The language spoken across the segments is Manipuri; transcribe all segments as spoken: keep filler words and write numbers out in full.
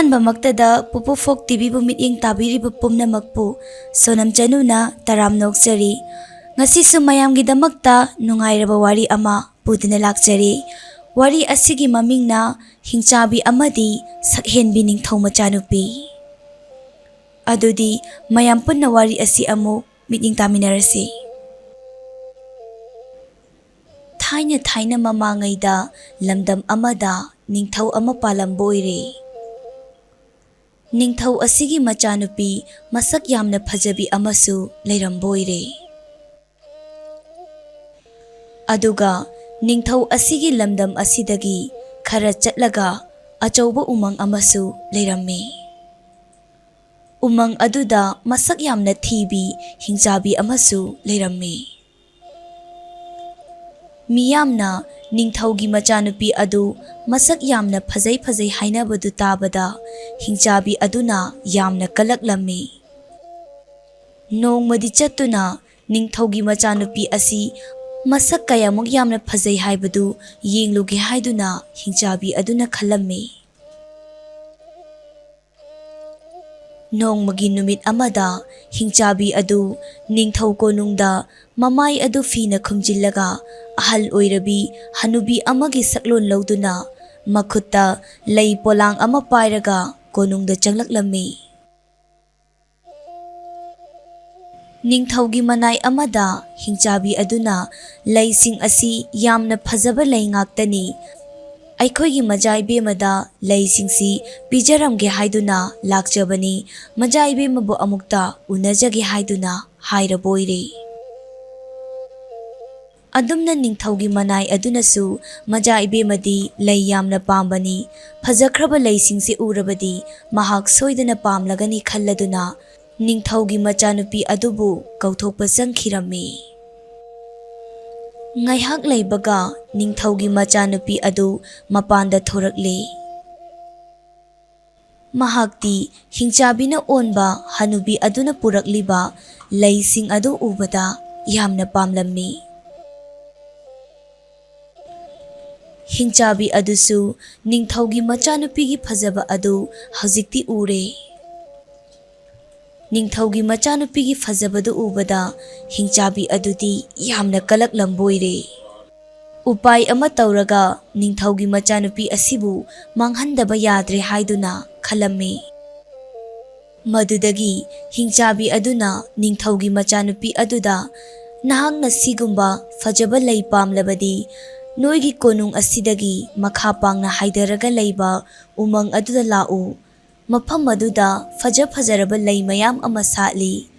ꯑꯍꯥꯟꯕꯃꯛꯇꯗ ꯄꯨꯄꯨ ꯐꯣꯛ ꯇꯤꯚꯤꯕꯨ ꯃꯤꯠꯌꯦꯡ ꯇꯥꯕꯤꯔꯤꯕ ꯄꯨꯝꯅꯃꯛꯄꯨ ꯁꯣꯅꯝ ꯆꯅꯨꯅ ꯇꯔꯥꯝꯅ ꯑꯣꯛꯆꯔꯤ꯫ ꯉꯁꯤꯁꯨ ꯃꯌꯥꯝꯒꯤꯗꯃꯛꯇ ꯅꯨꯡꯉꯥꯏꯔꯕ ꯋꯥꯔꯤ ꯑꯃ ꯄꯨꯗꯨꯅ ꯂꯥꯛꯆꯔꯤ꯫ ꯋꯥꯔꯤ ꯑꯁꯤꯒꯤ ꯃꯃꯤꯡꯅ ꯍꯤꯡꯆꯥꯕꯤ ꯑꯃꯗꯤ ꯁꯛꯍꯦꯟꯕꯤ ꯅꯤꯡꯊꯧ ꯃꯆꯥꯅꯨꯄꯤ꯫ ꯑꯗꯨꯗꯤ ꯃꯌꯥꯝ ꯄꯨꯟꯅ ꯋꯥꯔꯤ ꯑꯁꯤ ꯑꯃꯨꯛ ꯃꯤꯠꯌꯦꯡ ꯇꯥꯃꯤꯟꯅꯔꯁꯤ꯫ ꯊꯥꯏꯅ ꯊꯥꯏꯅ ꯃꯃꯥꯡꯉꯩꯗ ꯂꯝꯗꯝ ꯑꯃꯗ ꯅꯤꯡꯊꯧ ꯑꯃ ꯄꯥꯜꯂꯝꯕ ꯑꯣꯏꯔꯦ꯫ ꯅꯤꯡꯊꯧ ꯑꯁꯤꯒꯤ ꯃꯆꯥꯅꯨꯄꯤ ꯃꯁꯛ ꯌꯥꯝꯅ ꯐꯖꯕꯤ ꯑꯃꯁꯨ ꯂꯩꯔꯝꯕ ꯑꯣꯏꯔꯦ꯫ ꯑꯗꯨꯒ ꯅꯤꯡꯊꯧ ꯑꯁꯤꯒꯤ ꯂꯝꯗꯝ ꯑꯁꯤꯗꯒꯤ ꯈꯔ ꯆꯠꯂꯒ ꯑꯆꯧꯕ ꯎꯃꯪ ꯑꯃꯁꯨ ꯂꯩꯔꯝꯃꯤ꯫ ꯎꯃꯪ ꯑꯗꯨꯗ ꯃꯁꯛ ꯌꯥꯝꯅ ꯊꯤꯕꯤ ꯍꯤꯡꯆꯥꯕꯤ ꯑꯃꯁꯨ ꯂꯩꯔꯝꯃꯤ꯫ ꯃꯤꯌꯥꯝꯅ ꯅꯤꯡꯊꯧꯒꯤ ꯃꯆꯥꯅꯨꯄꯤ ꯑꯗꯨ ꯃꯁꯛ ꯌꯥꯝꯅ ꯐꯖꯩ ꯐꯖꯩ ꯍꯥꯏꯅꯕꯗꯨ ꯇꯥꯕꯗ ꯍꯤꯡꯆꯥꯕꯤ ꯑꯗꯨꯅ ꯌꯥꯝꯅ ꯀꯂꯛꯂꯝꯃꯤ꯫ ꯅꯣꯡꯃꯗꯤ ꯆꯠꯇꯨꯅ ꯅꯤꯡꯊꯧꯒꯤ ꯃꯆꯥꯅꯨꯄꯤ ꯑꯁꯤ ꯃꯁꯛ ꯀꯌꯥꯃꯨꯛ ꯌꯥꯝꯅ ꯐꯖꯩ ꯍꯥꯏꯕꯗꯨ ꯌꯦꯡꯂꯨꯒꯦ ꯍꯥꯏꯗꯨꯅ ꯍꯤꯡꯆꯥꯕꯤ ꯑꯗꯨꯅ ꯈꯜꯂꯝꯃꯤ꯫ ꯅꯣꯡꯃꯒꯤ ꯅꯨꯃꯤꯠ ꯑꯃꯗ ꯍꯤꯡꯆꯥꯕꯤ ꯑꯗꯨ ꯅꯤꯡꯊꯧ ꯀꯣꯅꯨꯡꯗ ꯃꯃꯥꯏ ꯑꯗꯨ ꯐꯤꯅ ꯈꯨꯝꯖꯤꯜꯂꯒ ꯑꯍꯜ ꯑꯣꯏꯔꯕꯤ ꯍꯅꯨꯕꯤ ꯑꯃꯒꯤ ꯁꯛꯂꯣꯟ ꯂꯧꯗꯨꯅ ꯃꯈꯨꯠꯇ ꯂꯩ ꯄꯣꯂꯥꯡ ꯑꯃ ꯄꯥꯏꯔꯒ ꯀꯣꯅꯨꯡꯗ ꯆꯪꯂꯛꯂꯝꯃꯤ꯫ ꯅꯤꯡꯊꯧꯒꯤ ꯃꯅꯥꯏ ꯑꯃꯗ ꯍꯤꯡꯆꯥꯕꯤ ꯑꯗꯨꯅ ꯂꯩꯁꯤꯡ ꯑꯁꯤ ꯌꯥꯝꯅ ꯐꯖꯕ ꯂꯩ ꯉꯥꯛꯇꯅꯤ꯫ ꯑꯩꯈꯣꯏꯒꯤ ꯃꯖꯥ ꯏꯕꯦꯝꯃꯗ ꯂꯩꯁꯤꯡꯁꯤ ꯄꯤꯖꯔꯝꯒꯦ ꯍꯥꯏꯗꯨꯅ ꯂꯥꯛꯆꯕꯅꯤ꯫ ꯃꯖꯥ ꯏꯕꯦꯝꯃꯕꯨ ꯑꯃꯨꯛꯇ ꯎꯅꯖꯒꯦ ꯍꯥꯏꯗꯨꯅ ꯍꯥꯏꯔꯕ ꯑꯣꯏꯔꯦ꯫ ꯑꯗꯨꯝꯅ ꯅꯤꯡꯊꯧꯒꯤ ꯃꯅꯥꯏ ꯑꯗꯨꯅꯁꯨ ꯃꯖꯥ ꯏꯕꯦꯝꯃꯗꯤ ꯂꯩ ꯌꯥꯝꯅ ꯄꯥꯝꯕꯅꯤ꯫ ꯐꯖꯈ꯭ꯔꯕ ꯂꯩꯁꯤꯡꯁꯤ ꯎꯔꯕꯗꯤ ꯃꯍꯥꯛ ꯁꯣꯏꯗꯅ ꯄꯥꯝꯂꯒꯅꯤ ꯈꯜꯂꯗꯨꯅ ꯅꯤꯡꯊꯧꯒꯤ ꯃꯆꯥꯅꯨꯄꯤ ꯑꯗꯨꯕꯨ ꯀꯧꯊꯣꯛꯄ ꯆꯪꯈꯤꯔꯝꯃꯤ꯫ ꯉꯥꯏꯍꯥꯛ ꯂꯩꯕꯒ ꯅꯤꯡꯊꯧꯒꯤ ꯃꯆꯥꯅꯨꯄꯤ ꯑꯗꯨ ꯃꯄꯥꯟꯗ ꯊꯣꯔꯛꯂꯦ꯫ ꯃꯍꯥꯛꯇꯤ ꯍꯤꯡꯆꯥꯕꯤꯅ ꯑꯣꯟꯕ ꯍꯅꯨꯕꯤ ꯑꯗꯨꯅ ꯄꯨꯔꯛꯂꯤꯕ ꯂꯩꯁꯤꯡ ꯑꯗꯨ ꯎꯕꯗ ꯌꯥꯝꯅ ꯄꯥꯝꯂꯝꯃꯤ꯫ ꯍꯤꯡꯆꯥꯕꯤ ꯑꯗꯨꯁꯨ ꯅꯤꯡꯊꯧꯒꯤ ꯃꯆꯥꯅꯨꯄꯤꯒꯤ ꯐꯖꯕ ꯑꯗꯨ ꯍꯧꯖꯤꯛꯇꯤ ꯎꯔꯦ꯫ ꯅꯤꯡꯊꯧꯒꯤ ꯃꯆꯥꯅꯨꯄꯤꯒꯤ ꯐꯖꯕꯗꯨ ꯎꯕꯗ ꯍꯤꯡꯆꯥꯕꯤ ꯑꯗꯨꯗꯤ ꯌꯥꯝꯅ ꯀꯂꯛꯂꯝꯕꯣꯏꯔꯦ꯫ ꯎꯄꯥꯏ ꯑꯃ ꯇꯧꯔꯒ ꯅꯤꯡꯊꯧꯒꯤ ꯃꯆꯥꯅꯨꯄꯤ ꯑꯁꯤꯕꯨ ꯃꯥꯡꯍꯟꯗꯕ ꯌꯥꯗ꯭ꯔꯦ ꯍꯥꯏꯗꯨꯅ ꯈꯜꯂꯝꯃꯤ꯫ ꯃꯗꯨꯗꯒꯤ ꯍꯤꯡꯆꯥꯕꯤ ꯑꯗꯨꯅ ꯅꯤꯡꯊꯧꯒꯤ ꯃꯆꯥꯅꯨꯄꯤ ꯑꯗꯨꯗ, "ꯅꯍꯥꯛꯅ ꯁꯤꯒꯨꯝꯕ ꯐꯖꯕ ꯂꯩ ꯄꯥꯝꯂꯕꯗꯤ, ꯅꯣꯏꯒꯤ ꯀꯣꯅꯨꯡ ꯑꯁꯤꯗꯒꯤ ꯃꯈꯥ ꯄꯥꯡꯅ ꯍꯥꯏꯗꯔꯒ ꯂꯩꯕ ꯎꯃꯪ ꯑꯗꯨꯗ ꯂꯥꯛꯎ꯫ ꯃꯐꯝ ꯑꯗꯨꯗ ꯐꯖ ꯐꯖꯔꯕ ꯂꯩ ꯃꯌꯥꯝ ꯑꯃ ꯁꯥꯠꯂꯤ꯫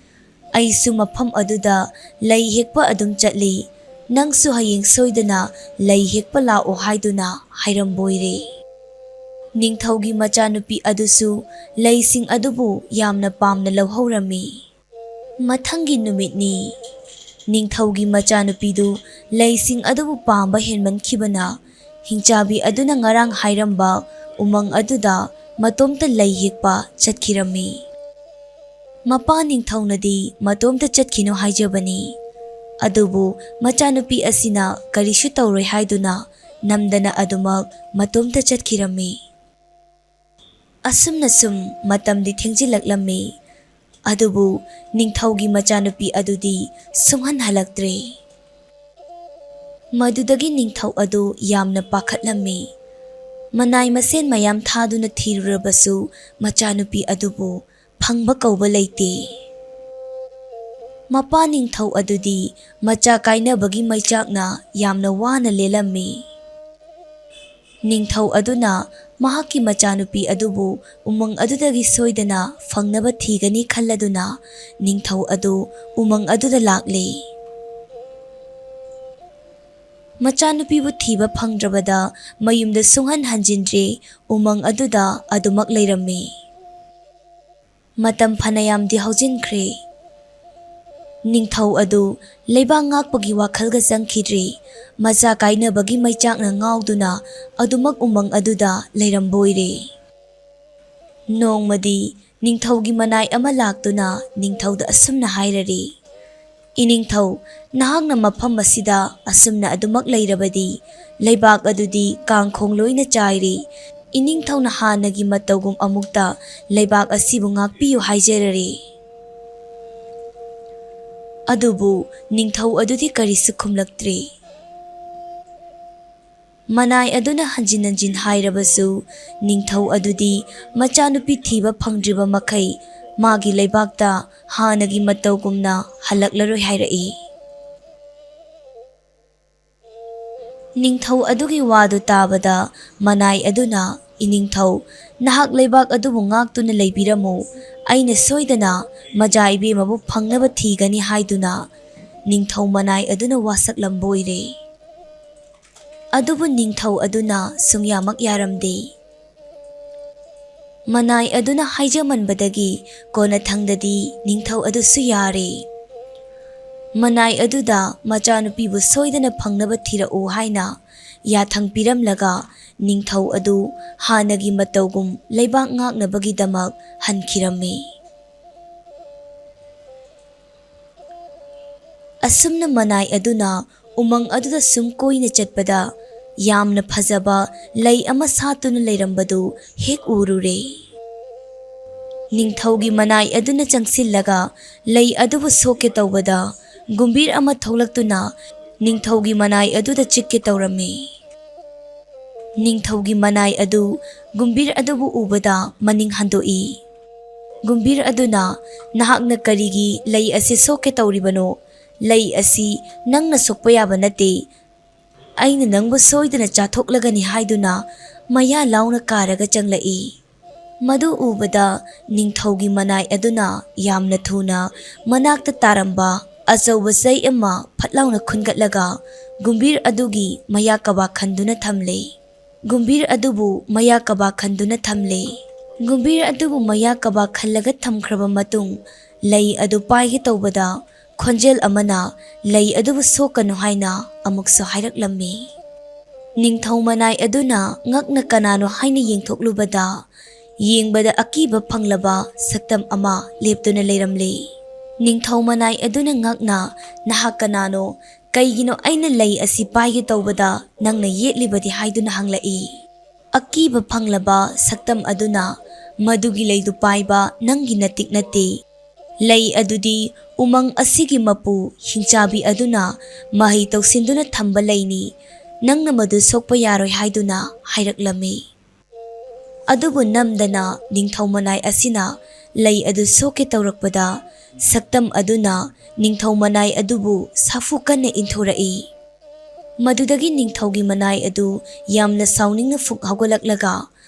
ꯑꯩꯁꯨ ꯃꯐꯝ ꯑꯗꯨꯗ ꯂꯩ ꯍꯦꯛꯄ ꯑꯗꯨꯝ ꯆꯠꯂꯤ꯫ ꯅꯪꯁꯨ ꯍꯌꯦꯡ ꯁꯣꯏꯗꯅ ꯂꯩ ꯍꯦꯛꯄ ꯂꯥꯛꯑꯣ" ꯍꯥꯏꯗꯨꯅ ꯍꯥꯏꯔꯝꯕꯣꯏꯔꯦ꯫ ꯅꯤꯡꯊꯧꯒꯤ ꯃꯆꯥꯅꯨꯄꯤ ꯑꯗꯨꯁꯨ ꯂꯩꯁꯤꯡ ꯑꯗꯨꯕꯨ ꯌꯥꯝꯅ ꯄꯥꯝꯅ ꯂꯧꯍꯧꯔꯝꯃꯤ꯫ ꯃꯊꯪꯒꯤ ꯅꯨꯃꯤꯠꯅꯤ꯫ ꯅꯤꯡꯊꯧꯒꯤ ꯃꯆꯥꯅꯨꯄꯤꯗꯨ ꯂꯩꯁꯤꯡ ꯑꯗꯨꯕꯨ ꯄꯥꯝꯕ ꯍꯦꯟꯃꯟꯈꯤꯕꯅ, ꯍꯤꯡꯆꯥꯕꯤ ꯑꯗꯨꯅ ꯉꯔꯥꯡ ꯍꯥꯏꯔꯝꯕ ꯎꯃꯪ ꯑꯗꯨꯗ ꯃꯇꯣꯝꯇ ꯂꯩ ꯍꯦꯛꯄ ꯆꯠꯈꯤꯔꯝꯃꯤ꯫ ꯃꯄꯥ ꯅꯤꯡꯊꯧꯅꯗꯤ ꯃꯇꯣꯝꯇ ꯆꯠꯈꯤꯅꯨ ꯍꯥꯏꯖꯕꯅꯤ, ꯑꯗꯨꯕꯨ ꯃꯆꯥꯅꯨꯄꯤ ꯑꯁꯤꯅ ꯀꯔꯤꯁꯨ ꯇꯧꯔꯣꯏ ꯍꯥꯏꯗꯨꯅ ꯅꯝꯗꯅ ꯑꯗꯨꯃꯛ ꯃꯇꯣꯝꯇ ꯆꯠꯈꯤꯔꯝꯃꯤ꯫ ꯑꯁꯨꯝꯅ ꯁꯨꯝ ꯃꯇꯝꯗꯤ ꯊꯦꯡꯖꯤꯜꯂꯛꯂꯝꯃꯤ, ꯑꯗꯨꯕꯨ ꯅꯤꯡꯊꯧꯒꯤ ꯃꯆꯥꯅꯨꯄꯤ ꯑꯗꯨꯗꯤ ꯁꯨꯡꯍꯟ ꯍꯜꯂꯛꯇ꯭ꯔꯦ꯫ ꯃꯗꯨꯗꯒꯤ ꯅꯤꯡꯊꯧ ꯑꯗꯨ ꯌꯥꯝꯅ ꯄꯥꯈꯠꯂꯝꯃꯤ꯫ ꯃꯅꯥꯏ ꯃꯁꯦꯟ ꯃꯌꯥꯝ ꯊꯥꯗꯨꯅ ꯊꯤꯔꯨꯔꯕꯁꯨ ꯃꯆꯥꯅꯨꯄꯤ ꯑꯗꯨꯕꯨ ꯐꯪꯕ ꯀꯧꯕ ꯂꯩꯇꯦ꯫ ꯃꯄꯥ ꯅꯤꯡꯊꯧ ꯑꯗꯨꯗꯤ ꯃꯆꯥ ꯀꯥꯏꯅꯕꯒꯤ ꯃꯩꯆꯥꯛꯅ ꯌꯥꯝꯅ ꯋꯥꯅ ꯂꯦꯜꯂꯝꯃꯤ꯫ ꯅꯤꯡꯊꯧ ꯑꯗꯨꯅ ꯃꯍꯥꯛꯀꯤ ꯃꯆꯥꯅꯨꯄꯤ ꯑꯗꯨꯕꯨ ꯎꯃꯪ ꯑꯗꯨꯗꯒꯤ ꯁꯣꯏꯗꯅ ꯐꯪꯅꯕ ꯊꯤꯒꯅꯤ ꯈꯜꯂꯗꯨꯅ ꯅꯤꯡꯊꯧ ꯑꯗꯨ ꯎꯃꯪ ꯑꯗꯨꯗ ꯂꯥꯛꯂꯦ꯫ ꯃꯆꯥꯅꯨꯄꯤꯕꯨ ꯊꯤꯕ ꯐꯪꯗ꯭ꯔꯕꯗ ꯃꯌꯨꯝꯗ ꯁꯨꯡꯍꯟ ꯍꯟꯖꯤꯟꯗ꯭ꯔꯦ, ꯎꯃꯪ ꯑꯗꯨꯗ ꯑꯗꯨꯃꯛ ꯂꯩꯔꯝꯃꯤ꯫ ꯃꯇꯝ ꯐꯅꯌꯥꯝꯗꯤ ꯍꯧꯖꯤꯟꯈ꯭ꯔꯦ꯫ ꯅꯤꯡꯊꯧ ꯑꯗꯨ ꯂꯩꯕꯥꯛ ꯉꯥꯛꯄꯒꯤ ꯋꯥꯈꯜꯒ ꯆꯪꯈꯤꯗ꯭ꯔꯦ꯫ ꯃꯆꯥ ꯀꯥꯏꯅꯕꯒꯤ ꯃꯩꯆꯥꯛꯅ ꯉꯥꯎꯗꯨꯅ ꯑꯗꯨꯃꯛ ꯎꯃꯪ ꯑꯗꯨꯗ ꯂꯩꯔꯝꯕ ꯑꯣꯏꯔꯦ꯫ ꯅꯣꯡꯃꯗꯤ ꯅꯤꯡꯊꯧꯒꯤ ꯃꯅꯥꯏ ꯑꯃ ꯂꯥꯛꯇꯨꯅ ꯅꯤꯡꯊꯧꯗ ꯑꯁꯨꯝꯅ ꯍꯥꯏꯔꯔꯤ, "ꯏꯅꯤꯡꯊꯧ, ꯅꯍꯥꯛꯅ ꯃꯐꯝ ꯑꯁꯤꯗ ꯑꯁꯨꯝꯅ ꯑꯗꯨꯃꯛ ꯂꯩꯔꯕꯗꯤ, ꯂꯩꯕꯥꯛ ꯑꯗꯨꯗꯤ ꯀꯥꯡꯈꯣꯡ ꯂꯣꯏꯅ ꯆꯥꯏꯔꯦ꯫ ꯏꯅꯤꯡꯊꯧꯅ ꯍꯥꯟꯅꯒꯤ ꯃꯇꯧꯒꯨꯝ ꯑꯃꯨꯛꯇ ꯂꯩꯕꯥꯛ ꯑꯁꯤꯕꯨ ꯉꯥꯛꯄꯤꯌꯨ ꯍꯥꯏꯖꯔꯔꯦ"꯫ ꯑꯗꯨꯕꯨ ꯅꯤꯡꯊꯧ ꯑꯗꯨꯗꯤ ꯀꯔꯤꯁꯨ ꯈꯨꯝꯂꯛꯇ꯭ꯔꯦ꯫ ꯃꯅꯥꯏ ꯑꯗꯨꯅ ꯍꯟꯖꯤꯟ ꯍꯟꯖꯤꯟ ꯍꯥꯏꯔꯕꯁꯨ, ꯅꯤꯡꯊꯧ ꯑꯗꯨꯗꯤ ꯃꯆꯥꯅꯨꯄꯤ ꯊꯤꯕ ꯐꯪꯗ꯭ꯔꯤꯕ ꯃꯈꯩ ꯃꯥꯒꯤ ꯂꯩꯕꯥꯛꯇ ꯍꯥꯟꯅꯒꯤ ꯃꯇꯧꯒꯨꯝꯅ ꯍꯜꯂꯛꯂꯔꯣꯏ ꯍꯥꯏꯔꯛꯏ꯫ ꯅꯤꯡꯊꯧ ꯑꯗꯨꯒꯤ ꯋꯥꯗꯨ ꯇꯥꯕꯗ ꯃꯅꯥꯏ ꯑꯗꯨꯅ, "ꯏꯅꯤꯡꯊꯧ, ꯅꯍꯥꯛ ꯂꯩꯕꯥꯛ ꯑꯗꯨꯕꯨ ꯉꯥꯛꯇꯨꯅ ꯂꯩꯕꯤꯔꯝꯃꯨ꯫ ꯑꯩꯅ ꯁꯣꯏꯗꯅ ꯃꯖꯥ ꯏꯕꯦꯝꯃꯕꯨ ꯐꯪꯅꯕ ꯊꯤꯒꯅꯤ" ꯍꯥꯏꯗꯨꯅ ꯅꯤꯡꯊꯧ ꯃꯅꯥꯏ ꯑꯗꯨꯅ ꯋꯥꯁꯛꯂꯝꯕ ꯑꯣꯏꯔꯦ꯫ ꯑꯗꯨꯕꯨ ꯅꯤꯡꯊꯧ ꯑꯗꯨꯅ ꯁꯨꯡꯌꯥꯃꯛ ꯌꯥꯔꯝꯗꯦ꯫ ꯃꯅꯥꯏ ꯑꯗꯨꯅ ꯍꯥꯏꯖꯃꯟꯕꯗꯒꯤ ꯀꯣꯟꯅꯊꯪꯗꯗꯤ ꯅꯤꯡꯊꯧ ꯑꯗꯨꯁꯨ ꯌꯥꯔꯦ꯫ ꯃꯅꯥꯏ ꯑꯗꯨꯗ ꯃꯆꯥꯅꯨꯄꯤꯕꯨ ꯁꯣꯏꯗꯅ ꯐꯪꯅꯕ ꯊꯤꯔꯛꯎ ꯍꯥꯏꯅ ꯌꯥꯊꯪ ꯄꯤꯔꯝꯂꯒ, ꯅꯤꯡꯊꯧ ꯑꯗꯨ ꯍꯥꯟꯅꯒꯤ ꯃꯇꯧꯒꯨꯝ ꯂꯩꯕꯥꯛ ꯉꯥꯛꯅꯕꯒꯤꯗꯃꯛ ꯍꯟꯈꯤꯔꯝꯃꯤ꯫ ꯑꯁꯨꯝꯅ ꯃꯅꯥꯏ ꯑꯗꯨꯅ ꯎꯃꯪ ꯑꯗꯨꯗ ꯁꯨꯝ ꯀꯣꯏꯅ ꯆꯠꯄꯗ, ꯌꯥꯝꯅ ꯐꯖꯕ ꯂꯩ ꯑꯃ ꯁꯥꯠꯇꯨꯅ ꯂꯩꯔꯝꯕꯗꯨ ꯍꯦꯛ ꯎꯔꯨꯔꯦ꯫ ꯅꯤꯡꯊꯧꯒꯤ ꯃꯅꯥꯏ ꯑꯗꯨꯅ ꯆꯪꯁꯤꯜꯂꯒ ꯂꯩ ꯑꯗꯨꯕꯨ ꯁꯣꯛꯀꯦ ꯇꯧꯕꯗ, ꯒꯨꯝꯚꯤꯔ ꯑꯃ ꯊꯣꯛꯂꯛꯇꯨꯅ ꯅꯤꯡꯊꯧꯒꯤ ꯃꯅꯥꯏ ꯑꯗꯨꯗ ꯆꯤꯛꯀꯦ ꯇꯧꯔꯝꯃꯤ꯫ ꯅꯤꯡꯊꯧꯒꯤ ꯃꯅꯥꯏ ꯑꯗꯨ ꯒꯨꯝꯚꯤꯔ ꯑꯗꯨꯕꯨ ꯎꯕꯗ ꯃꯅꯤꯡ ꯍꯟꯗꯣꯛꯏ꯫ ꯒꯨꯝꯚꯤꯔ ꯑꯗꯨꯅ, "ꯅꯍꯥꯛꯅ ꯀꯔꯤꯒꯤ ꯂꯩ ꯑꯁꯤ ꯁꯣꯛꯀꯦ ꯇꯧꯔꯤꯕꯅꯣ? ꯂꯩ ꯑꯁꯤ ꯅꯪꯅ ꯁꯣꯛꯄ ꯌꯥꯕ ꯅꯠꯇꯦ꯫ ꯑꯩꯅ ꯅꯪꯕꯨ ꯁꯣꯏꯗꯅ ꯆꯥꯊꯣꯛꯂꯒꯅꯤ" ꯍꯥꯏꯗꯨꯅ ꯃꯌꯥ ꯂꯥꯎꯅ ꯀꯥꯔꯒ ꯆꯪꯂꯛꯏ꯫ ꯃꯗꯨ ꯎꯕꯗ ꯅꯤꯡꯊꯧꯒꯤ ꯃꯅꯥꯏ ꯑꯗꯨꯅ ꯌꯥꯝꯅ ꯊꯨꯅ ꯃꯅꯥꯛꯇ ꯇꯥꯔꯝꯕ ꯑꯆꯧꯕ ꯆꯩ ꯑꯃ ꯐꯠ ꯂꯥꯎꯅ ꯈꯨꯟꯒꯠꯂꯒ ꯒꯨꯝꯚꯤꯔ ꯑꯗꯨꯒꯤ ꯃꯌꯥ ꯀꯕꯥꯛ ꯈꯟꯗꯨꯅ ꯊꯝꯂꯦ꯫ ꯒꯨꯝꯚꯤꯔ ꯑꯗꯨꯕꯨ ꯃꯌꯥ ꯀꯕꯥꯛ ꯈꯟꯗꯨꯅ ꯊꯝꯂꯦ꯫ ꯒꯨꯝꯚꯤꯔ ꯑꯗꯨꯕꯨ ꯃꯌꯥ ꯀꯕꯥꯛ ꯈꯜꯂꯒ ꯊꯝꯈ꯭ꯔꯕ ꯃꯇꯨꯡ, ꯂꯩ ꯑꯗꯨ ꯄꯥꯏꯒꯦ ꯇꯧꯕꯗ ꯈꯣꯟꯖꯦꯜ ꯑꯃꯅ ꯂꯩ ꯑꯗꯨꯕꯨ ꯁꯣꯛꯀꯅꯨ ꯍꯥꯏꯅ ꯑꯃꯨꯛꯁꯨ ꯍꯥꯏꯔꯛꯂꯝꯃꯤ꯫ ꯅꯤꯡꯊꯧ ꯃꯅꯥꯏ ꯑꯗꯨꯅ ꯉꯛꯅ ꯀꯅꯥꯅꯣ ꯍꯥꯏꯅ ꯌꯦꯡꯊꯣꯛꯂꯨꯕꯗ, ꯌꯦꯡꯕꯗ ꯑꯀꯤꯕ ꯐꯪꯂꯕ ꯁꯛꯇꯝ ꯑꯃ ꯂꯦꯞꯇꯨꯅ ꯂꯩꯔꯝꯂꯦ꯫ ꯅꯤꯡꯊꯧ ꯃꯅꯥꯏ ꯑꯗꯨꯅ ꯉꯛꯅ, "ꯅꯍꯥꯛ ꯀꯅꯥꯅꯣ? ꯀꯩꯒꯤꯅꯣ ꯑꯩꯅ ꯂꯩ ꯑꯁꯤ ꯄꯥꯏꯒꯦ ꯇꯧꯕꯗ ꯅꯪꯅ ꯌꯦꯠꯂꯤꯕꯗꯤ?" ꯍꯥꯏꯗꯨꯅ ꯍꯪꯂꯛꯏ꯫ ꯑꯀꯤꯕ ꯐꯪꯂꯕ ꯁꯛꯇꯝ ꯑꯗꯨꯅ, "ꯃꯗꯨꯒꯤ ꯂꯩꯗꯨ ꯄꯥꯏꯕ ꯅꯪꯒꯤ ꯅꯇꯤꯛ ꯅꯠꯇꯦ꯫ ꯂꯩ ꯑꯗꯨꯗꯤ ꯎꯃꯪ ꯑꯁꯤꯒꯤ ꯃꯄꯨ ꯍꯤꯡꯆꯥꯕꯤ ꯑꯗꯨꯅ ꯃꯍꯩ ꯇꯧꯁꯤꯟꯗꯨꯅ ꯊꯝꯕ ꯂꯩꯅꯤ꯫ ꯅꯪꯅ ꯃꯗꯨ ꯁꯣꯛꯄ ꯌꯥꯔꯣꯏ" ꯍꯥꯏꯗꯨꯅ ꯍꯥꯏꯔꯛꯂꯝꯃꯤ꯫ ꯑꯗꯨꯕꯨ ꯅꯝꯗꯅ ꯅꯤꯡꯊꯧ ꯃꯅꯥꯏ ꯑꯁꯤꯅ ꯂꯩ ꯑꯗꯨ ꯁꯣꯛꯀꯦ ꯇꯧꯔꯛꯄꯗ, ꯁꯛꯇꯝ ꯑꯗꯨꯅ ꯅꯤꯡꯊꯧ ꯃꯅꯥꯏ ꯑꯗꯨꯕꯨ ꯁꯥꯐꯨ ꯀꯟꯅ ꯏꯟꯊꯣꯔꯛꯏ꯫ ꯃꯗꯨꯗꯒꯤ ꯅꯤꯡꯊꯧꯒꯤ ꯃꯅꯥꯏ ꯑꯗꯨ ꯌꯥꯝꯅ ꯁꯥꯎꯅꯤꯡꯅ ꯐꯨꯛ ꯍꯧꯒꯠꯂꯛꯂꯒ,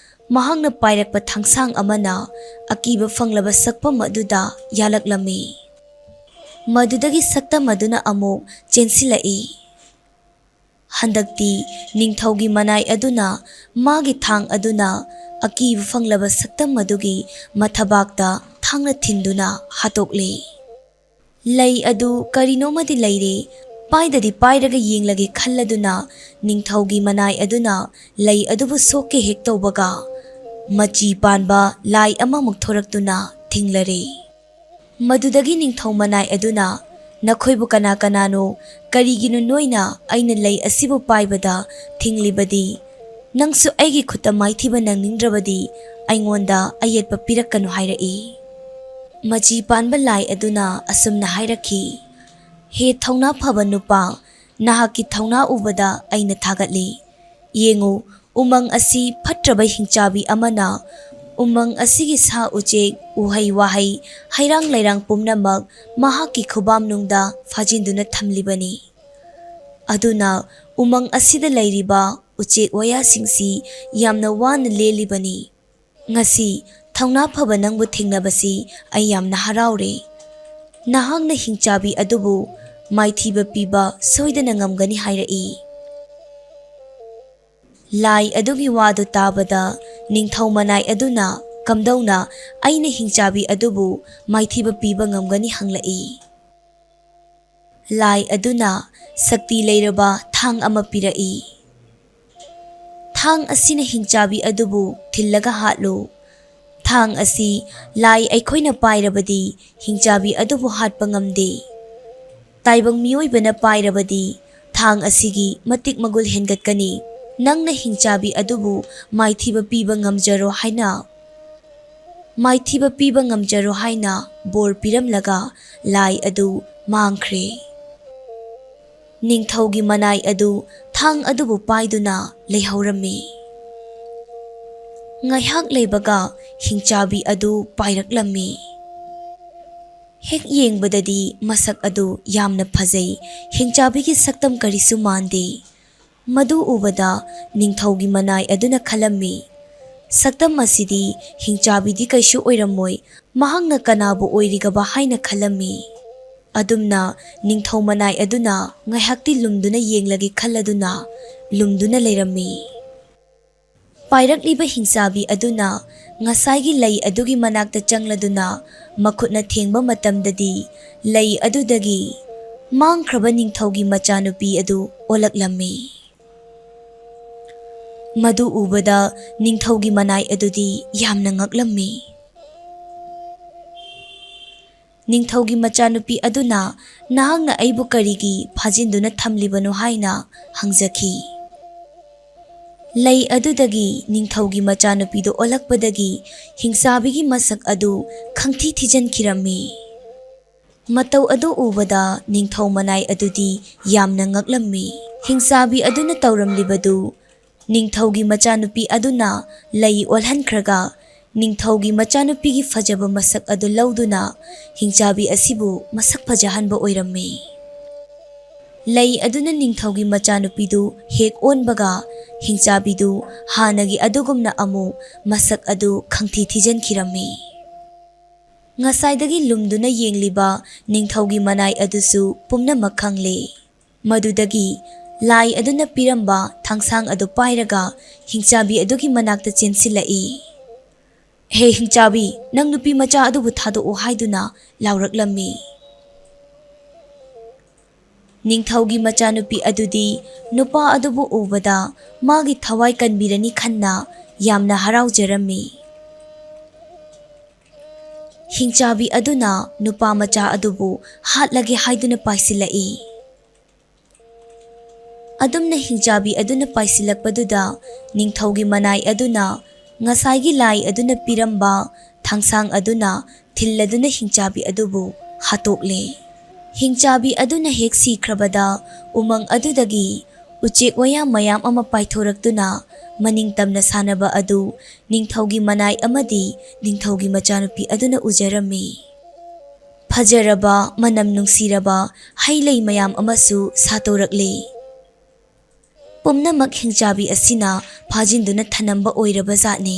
ꯃꯍꯥꯛꯅ ꯄꯥꯏꯔꯛꯄ ꯊꯥꯡꯁꯥꯡ ꯑꯃꯅ ꯑꯀꯤꯕ ꯐꯪꯂꯕ ꯁꯛꯐꯝ ꯑꯗꯨꯗ ꯌꯥꯜꯂꯛꯂꯝꯃꯤ꯫ ꯃꯗꯨꯗꯒꯤ ꯁꯛꯇꯝ ꯑꯗꯨꯅ ꯑꯃꯨꯛ ꯆꯦꯟꯁꯤꯜꯂꯛꯏ꯫ ꯍꯟꯗꯛꯇꯤ ꯅꯤꯡꯊꯧꯒꯤ ꯃꯅꯥꯏ ꯑꯗꯨꯅ ꯃꯥꯒꯤ ꯊꯥꯡ ꯑꯗꯨꯅ ꯑꯀꯤꯕ ꯐꯪꯂꯕ ꯁꯛꯇꯝ ꯑꯗꯨꯒꯤ ꯃꯊꯕꯥꯛꯇ ꯊꯥꯡꯅ ꯊꯤꯟꯗꯨꯅ ꯍꯥꯠꯇꯣꯛꯂꯦ꯫ ꯂꯩ ꯑꯗꯨ ꯀꯔꯤꯅꯣꯃꯗꯤ ꯂꯩꯔꯦ, ꯄꯥꯏꯗꯗꯤ ꯄꯥꯏꯔꯒ ꯌꯦꯡꯂꯒꯦ ꯈꯜꯂꯗꯨꯅ ꯅꯤꯡꯊꯧꯒꯤ ꯃꯅꯥꯏ ꯑꯗꯨꯅ ꯂꯩ ꯑꯗꯨꯕꯨ ꯁꯣꯛꯀꯦ ꯍꯦꯛ ꯇꯧꯕꯒ, ꯃꯆꯤ ꯄꯥꯟꯕ ꯂꯥꯏ ꯑꯃꯃꯨꯛ ꯊꯣꯔꯛꯇꯨꯅ ꯊꯤꯡꯂꯔꯦ꯫ ꯃꯗꯨꯗꯒꯤ ꯅꯤꯡꯊꯧ ꯃꯅꯥꯏ ꯑꯗꯨꯅ, "ꯅꯈꯣꯏꯕꯨ ꯀꯅꯥ ꯀꯅꯥꯅꯣ? ꯀꯔꯤꯒꯤꯅꯣ ꯅꯣꯏꯅ ꯑꯩꯅ ꯂꯩ ꯑꯁꯤꯕꯨ ꯄꯥꯏꯕꯗ ꯊꯤꯡꯂꯤꯕꯗꯤ? ꯅꯪꯁꯨ ꯑꯩꯒꯤ ꯈꯨꯠꯇ ꯃꯥꯏꯊꯤꯕ ꯅꯪꯅꯤꯡꯗ꯭ꯔꯕꯗꯤ ꯑꯩꯉꯣꯟꯗ ꯑꯌꯦꯠꯄ ꯄꯤꯔꯛꯀꯅꯨ" ꯍꯥꯏꯔꯛꯏ꯫ ꯃꯆꯤ ꯄꯥꯟꯕ ꯂꯥꯏ ꯑꯗꯨꯅ ꯑꯁꯨꯝꯅ ꯍꯥꯏꯔꯛꯈꯤ, "ꯍꯦ ꯊꯧꯅꯥ ꯐꯕ ꯅꯨꯄꯥ, ꯅꯍꯥꯛꯀꯤ ꯊꯧꯅꯥ ꯎꯕꯗ ꯑꯩꯅ ꯊꯥꯒꯠꯂꯤ꯫ ꯌꯦꯡꯉꯨ, ꯎꯃꯪ ꯑꯁꯤ ꯐꯠꯇ꯭ꯔꯕ ꯍꯤꯡꯆꯥꯕꯤ ꯑꯃꯅ ꯎꯃꯪ ꯑꯁꯤꯒꯤ ꯁꯥ ꯎꯆꯦꯛ, ꯎꯍꯩ ꯋꯥꯍꯩ, ꯍꯩꯔꯥꯡ ꯂꯩꯔꯥꯡ ꯄꯨꯝꯅꯃꯛ ꯃꯍꯥꯛꯀꯤ ꯈꯨꯕꯥꯝꯅꯨꯡꯗ ꯐꯥꯖꯤꯟꯗꯨꯅ ꯊꯝꯂꯤꯕꯅꯤ꯫ ꯑꯗꯨꯅ ꯎꯃꯪ ꯑꯁꯤꯗ ꯂꯩꯔꯤꯕ ꯎꯆꯦꯛ ꯋꯥꯌꯥꯁꯤꯡꯁꯤ ꯌꯥꯝꯅ ꯋꯥꯅ ꯂꯦꯜꯂꯤꯕꯅꯤ꯫ ꯉꯁꯤ ꯊꯧꯅꯥ ꯐꯕ ꯅꯪꯕꯨ ꯊꯦꯡꯅꯕꯁꯤ ꯑꯩ ꯌꯥꯝꯅ ꯍꯔꯥꯎꯔꯦ꯫ ꯅꯍꯥꯛꯅ ꯍꯤꯡꯆꯥꯕꯤ ꯑꯗꯨꯕꯨ ꯃꯥꯏꯊꯤꯕ ꯄꯤꯕ ꯁꯣꯏꯗꯅ ꯉꯝꯒꯅꯤ" ꯍꯥꯏꯔꯛꯏ꯫ ꯂꯥꯏ ꯑꯗꯨꯒꯤ ꯋꯥꯗꯨ ꯇꯥꯕꯗ ꯅꯤꯡꯊꯧ ꯃꯅꯥꯏ ꯑꯗꯨꯅ, "ꯀꯝꯗꯧꯅ ꯑꯩꯅ ꯍꯤꯡꯆꯥꯕꯤ ꯑꯗꯨꯕꯨ ꯃꯥꯏꯊꯤꯕ ꯄꯤꯕ ꯉꯝꯒꯅꯤ?" ꯍꯪꯂꯛꯏ꯫ ꯂꯥꯏ ꯑꯗꯨꯅ ꯁꯛꯇꯤ ꯂꯩꯔꯕ ꯊꯥꯡ ꯑꯃ ꯄꯤꯔꯛꯏ꯫ "ꯊꯥꯡ ꯑꯁꯤꯅ ꯍꯤꯡꯆꯥꯕꯤ ꯑꯗꯨꯕꯨ ꯊꯤꯜꯂꯒ ꯍꯥꯠꯂꯨ꯫ "ꯊꯥꯡ ꯑꯁꯤ ꯂꯥꯏ ꯑꯩꯈꯣꯏꯅ ꯄꯥꯏꯔꯕꯗꯤ ꯍꯤꯡꯆꯥꯕꯤ ꯑꯗꯨꯕꯨ ꯍꯥꯠꯄ ꯉꯝꯗꯦ꯫ ꯇꯥꯏꯕꯪ ꯃꯤꯑꯣꯏꯕꯅ ꯄꯥꯏꯔꯕꯗꯤ ꯊꯥꯡ ꯑꯁꯤꯒꯤ ꯃꯇꯤꯛ ꯃꯒꯨꯜ ꯍꯦꯟꯒꯠꯀꯅꯤ꯫ ꯅꯪꯅ ꯍꯤꯡꯆꯥꯕꯤ ꯑꯗꯨꯕꯨ ꯃꯥꯏꯊꯤꯕ ꯄꯤꯕ ꯉꯝꯖꯔꯣ" ꯍꯥꯏꯅ, ꯃꯥꯏꯊꯤꯕ ꯄꯤꯕ ꯉꯝꯖꯔꯣ ꯍꯥꯏꯅ ꯕꯣꯔ ꯄꯤꯔꯝꯂꯒ ꯂꯥꯏ ꯑꯗꯨ ꯃꯥꯡꯈ꯭ꯔꯦ꯫ ꯅꯤꯡꯊꯧꯒꯤ ꯃꯅꯥꯏ ꯑꯗꯨ ꯊꯥꯡ ꯑꯗꯨꯕꯨ ꯄꯥꯏꯗꯨꯅ ꯂꯩꯍꯧꯔꯝꯃꯤ꯫ ꯉꯥꯏꯍꯥꯛ ꯂꯩꯕꯒ ꯍꯤꯡꯆꯥꯕꯤ ꯑꯗꯨ ꯄꯥꯏꯔꯛꯂꯝꯃꯤ꯫ ꯍꯦꯛ ꯌꯦꯡꯕꯗꯗꯤ ꯃꯁꯛ ꯑꯗꯨ ꯌꯥꯝꯅ ꯐꯖꯩ꯫ ꯍꯤꯡꯆꯥꯕꯤꯒꯤ ꯁꯛꯇꯝ ꯀꯔꯤꯁꯨ ꯃꯥꯟꯗꯦ꯫ ꯃꯗꯨ ꯎꯕꯗ ꯅꯤꯡꯊꯧꯒꯤ ꯃꯅꯥꯏ ꯑꯗꯨꯅ ꯈꯜꯂꯝꯃꯤ, "ꯁꯛꯇꯝ ꯑꯁꯤꯗꯤ ꯍꯤꯡꯆꯥꯕꯤꯗꯤ ꯀꯩꯁꯨ ꯑꯣꯏꯔꯝꯃꯣꯏ, ꯃꯍꯥꯛꯅ ꯀꯅꯥꯕꯨ ꯑꯣꯏꯔꯤꯒꯕ?" ꯍꯥꯏꯅ ꯈꯜꯂꯝꯃꯤ꯫ ꯑꯗꯨꯝꯅ ꯅꯤꯡꯊꯧ ꯃꯅꯥꯏ ꯑꯗꯨꯅ ꯉꯥꯏꯍꯥꯛꯇꯤ ꯂꯨꯝꯗꯨꯅ ꯌꯦꯡꯂꯒꯦ ꯈꯜꯂꯗꯨꯅ ꯂꯨꯝꯗꯨꯅ ꯂꯩꯔꯝꯃꯤ꯫ ꯄꯥꯏꯔꯛꯂꯤꯕ ꯍꯤꯡꯆꯥꯕꯤ ꯑꯗꯨꯅ ꯉꯁꯥꯏꯒꯤ ꯂꯩ ꯑꯗꯨꯒꯤ ꯃꯅꯥꯛꯇ ꯆꯪꯂꯗꯨꯅ ꯃꯈꯨꯠꯅ ꯊꯦꯡꯕ ꯃꯇꯝꯗꯗꯤ ꯂꯩ ꯑꯗꯨꯗꯒꯤ ꯃꯥꯡꯈ꯭ꯔꯕ ꯅꯤꯡꯊꯧꯒꯤ ꯃꯆꯥꯅꯨꯄꯤ ꯑꯗꯨ ꯑꯣꯜꯂꯛꯂꯝꯃꯤ꯫ ꯃꯗꯨ ꯎꯕꯗ ꯅꯤꯡꯊꯧꯒꯤ ꯃꯅꯥꯏ ꯑꯗꯨꯗꯤ ꯌꯥꯝꯅ ꯉꯛꯂꯝꯃꯤ꯫ ꯅꯤꯡꯊꯧꯒꯤ ꯃꯆꯥꯅꯨꯄꯤ ꯑꯗꯨꯅ, "ꯅꯍꯥꯛꯅ ꯑꯩꯕꯨ ꯀꯔꯤꯒꯤ ꯐꯥꯖꯤꯟꯗꯨꯅ ꯊꯝꯂꯤꯕꯅꯣ?" ꯍꯥꯏꯅ ꯍꯪꯖꯈꯤ꯫ ꯂꯩ ꯑꯗꯨꯗꯒꯤ ꯅꯤꯡꯊꯧꯒꯤ ꯃꯆꯥꯅꯨꯄꯤꯗꯨ ꯑꯣꯜꯂꯛꯄꯗꯒꯤ ꯍꯤꯡꯆꯥꯕꯤꯒꯤ ꯃꯁꯛ ꯑꯗꯨ ꯈꯪꯊꯤ ꯊꯤꯖꯤꯟꯈꯤꯔꯝꯃꯤ꯫ ꯃꯇꯧ ꯑꯗꯨ ꯎꯕꯗ ꯅꯤꯡꯊꯧ ꯃꯅꯥꯏ ꯑꯗꯨꯗꯤ ꯌꯥꯝꯅ ꯉꯛꯂꯝꯃꯤ꯫ ꯍꯤꯡꯆꯥꯕꯤ ꯑꯗꯨꯅ ꯇꯧꯔꯝꯂꯤꯕꯗꯨ ꯅꯤꯡꯊꯧꯒꯤ ꯃꯆꯥꯅꯨꯄꯤ ꯑꯗꯨꯅ ꯂꯩ ꯑꯣꯜꯍꯟꯈ꯭ꯔꯒ, ꯅꯤꯡꯊꯧꯒꯤ ꯃꯆꯥꯅꯨꯄꯤꯒꯤ ꯐꯖꯕ ꯃꯁꯛ ꯑꯗꯨ ꯂꯧꯗꯨꯅ ꯍꯤꯡꯆꯥꯕꯤ ꯑꯁꯤꯕꯨ ꯃꯁꯛ ꯐꯖꯍꯟꯕ ꯑꯣꯏꯔꯝꯃꯤ꯫ ꯂꯩ ꯑꯗꯨꯅ ꯅꯤꯡꯊꯧꯒꯤ ꯃꯆꯥꯅꯨꯄꯤꯗꯨ ꯍꯦꯛ ꯑꯣꯟꯕꯒ, ꯍꯤꯡꯆꯥꯕꯤꯗꯨ ꯍꯥꯟꯅꯒꯤ ꯑꯗꯨꯒꯨꯝꯅ ꯑꯃꯨꯛ ꯃꯁꯛ ꯑꯗꯨ ꯈꯪꯊꯤ ꯊꯤꯖꯤꯟꯈꯤꯔꯝꯃꯤ꯫ ꯉꯁꯥꯏꯗꯒꯤ ꯂꯨꯝꯗꯨꯅ ꯌꯦꯡꯂꯤꯕ ꯅꯤꯡꯊꯧꯒꯤ ꯃꯅꯥꯏ ꯑꯗꯨꯁꯨ ꯄꯨꯝꯅꯃꯛ ꯈꯪꯂꯦ꯫ ꯃꯗꯨꯗꯒꯤ ꯂꯥꯏ ꯑꯗꯨꯅ ꯄꯤꯔꯝꯕ ꯊꯥꯡꯁꯥꯡ ꯑꯗꯨ ꯄꯥꯏꯔꯒ ꯍꯤꯡꯆꯥꯕꯤ ꯑꯗꯨꯒꯤ ꯃꯅꯥꯛꯇ ꯆꯦꯟꯁꯤꯜꯂꯛꯏ꯫ "ꯍꯦ ꯍꯤꯡꯆꯥꯕꯤ, ꯅꯪ ꯅꯨꯄꯤ ꯃꯆꯥ ꯑꯗꯨꯕꯨ ꯊꯥꯗꯣꯛꯎ" ꯍꯥꯏꯗꯨꯅ ꯂꯥꯎꯔꯛꯂꯝꯃꯤ꯫ ꯅꯤꯡꯊꯧꯒꯤ ꯃꯆꯥꯅꯨꯄꯤ ꯑꯗꯨꯗꯤ ꯅꯨꯄꯥ ꯑꯗꯨꯕꯨ ꯎꯕꯗ ꯃꯥꯒꯤ ꯊꯋꯥꯏ ꯀꯟꯕꯤꯔꯅꯤ ꯈꯟꯅ ꯌꯥꯝꯅ ꯍꯔꯥꯎꯖꯔꯝꯃꯤ꯫ ꯍꯤꯡꯆꯥꯕꯤ ꯑꯗꯨꯅ ꯅꯨꯄꯥ ꯃꯆꯥ ꯑꯗꯨꯕꯨ ꯍꯥꯠꯂꯒꯦ ꯍꯥꯏꯗꯨꯅ ꯄꯥꯏꯁꯤꯜꯂꯛꯏ꯫ ꯑꯗꯨꯝꯅ ꯍꯤꯡꯆꯥꯕꯤ ꯑꯗꯨꯅ ꯄꯥꯏꯁꯤꯜꯂꯛꯄꯗꯨꯗ ꯅꯤꯡꯊꯧꯒꯤ ꯃꯅꯥꯏ ꯑꯗꯨꯅ ꯉꯁꯥꯏꯒꯤ ꯂꯥꯏ ꯑꯗꯨꯅ ꯄꯤꯔꯝꯕ ꯊꯥꯡꯁꯥꯡ ꯑꯗꯨꯅ ꯊꯤꯜꯂꯗꯨꯅ ꯍꯤꯡꯆꯥꯕꯤ ꯑꯗꯨꯕꯨ ꯍꯥꯠꯇꯣꯛꯂꯦ꯫ ꯍꯤꯡꯆꯥꯕꯤ ꯑꯗꯨꯅ ꯍꯦꯛ ꯁꯤꯈ꯭ꯔꯕꯗ ꯎꯃꯪ ꯑꯗꯨꯗꯒꯤ ꯎꯆꯦꯛ ꯋꯥꯌꯥ ꯃꯌꯥꯝ ꯑꯃ ꯄꯥꯏꯊꯣꯔꯛꯇꯨꯅ ꯃꯅꯤꯡ ꯇꯝꯅ ꯁꯥꯟꯅꯕ ꯑꯗꯨ ꯅꯤꯡꯊꯧꯒꯤ ꯃꯅꯥꯏ ꯑꯃꯗꯤ ꯅꯤꯡꯊꯧꯒꯤ ꯃꯆꯥꯅꯨꯄꯤ ꯑꯗꯨꯅ ꯎꯖꯔꯝꯃꯤ꯫ ꯐꯖꯔꯕ, ꯃꯅꯝ ꯅꯨꯡꯁꯤꯔꯕ ꯍꯩ ꯂꯩ ꯃꯌꯥꯝ ꯑꯃꯁꯨ ꯁꯥꯠꯇꯣꯔꯛꯂꯤ꯫ ꯄꯨꯝꯅꯃꯛ ꯍꯤꯡꯆꯥꯕꯤ ꯑꯁꯤꯅ ꯐꯥꯖꯤꯟꯗꯨꯅ ꯊꯅꯝꯕ ꯑꯣꯏꯔꯕ ꯖꯥꯠꯅꯤ꯫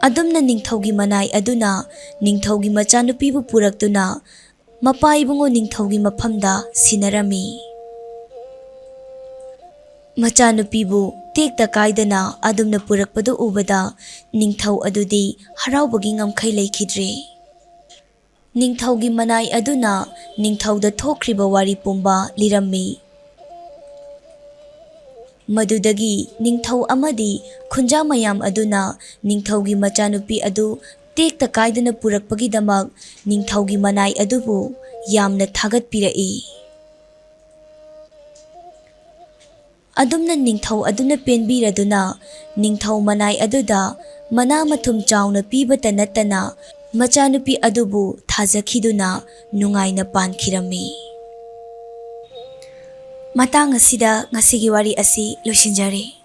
ꯑꯗꯨꯝꯅ ꯅꯤꯡꯊꯧꯒꯤ ꯃꯅꯥꯏ ꯑꯗꯨꯅ ꯅꯤꯡꯊꯧꯒꯤ ꯃꯆꯥꯅꯨꯄꯤꯕꯨ ꯄꯨꯔꯛꯇꯨꯅ ꯃꯄꯥ ꯏꯕꯨꯡꯉꯣ ꯅꯤꯡꯊꯧꯒꯤ ꯃꯐꯝꯗ ꯁꯤꯟꯅꯔꯝꯃꯤ꯫ ꯃꯆꯥꯅꯨꯄꯤꯕꯨ ꯇꯦꯛꯇ ꯀꯥꯏꯗꯅ ꯑꯗꯨꯝꯅ ꯄꯨꯔꯛꯄꯗꯨ ꯎꯕꯗ ꯅꯤꯡꯊꯧ ꯑꯗꯨꯗꯤ ꯍꯔꯥꯎꯕꯒꯤ ꯉꯝꯈꯩ ꯂꯩꯈꯤꯗ꯭ꯔꯦ꯫ ꯅꯤꯡꯊꯧꯒꯤ ꯃꯅꯥꯏ ꯑꯗꯨꯅ ꯅꯤꯡꯊꯧꯗ ꯊꯣꯛꯈ꯭ꯔꯤꯕ ꯋꯥꯔꯤ ꯄꯨꯝꯕ ꯂꯤꯔꯝꯃꯤ꯫ ꯃꯗꯨꯗꯒꯤ ꯅꯤꯡꯊꯧ ꯑꯃꯗꯤ ꯈꯨꯟꯖꯥ ꯃꯌꯥꯝ ꯑꯗꯨꯅ ꯅꯤꯡꯊꯧꯒꯤ ꯃꯆꯥꯅꯨꯄꯤ ꯑꯗꯨ ꯇꯦꯛꯇ ꯀꯥꯏꯗꯅ ꯄꯨꯔꯛꯄꯒꯤꯗꯃꯛ ꯅꯤꯡꯊꯧꯒꯤ ꯃꯅꯥꯏ ꯑꯗꯨꯕꯨ ꯌꯥꯝꯅ ꯊꯥꯒꯠꯄꯤꯔꯛꯏ꯫ ꯑꯗꯨꯝꯅ ꯅꯤꯡꯊꯧ ꯑꯗꯨꯅ ꯄꯦꯟꯕꯤꯔꯗꯨꯅ ꯅꯤꯡꯊꯧ ꯃꯅꯥꯏ ꯑꯗꯨꯗ ꯃꯅꯥ ꯃꯊꯨꯝ ꯆꯥꯎꯅ ꯄꯤꯕꯇ ꯅꯠꯇꯅ ꯃꯆꯥꯅꯨꯄꯤ ꯑꯗꯨꯕꯨ ꯊꯥꯖꯈꯤꯗꯨꯅ ꯅꯨꯡꯉꯥꯏꯅ ꯄꯥꯟꯈꯤꯔꯝꯃꯤ꯫ ꯃꯇꯥꯡ ꯑꯁꯤꯗ ꯉꯁꯤꯒꯤ ꯋꯥꯔꯤ ꯑꯁꯤ ꯂꯣꯏꯁꯤꯟꯖꯔꯦ꯫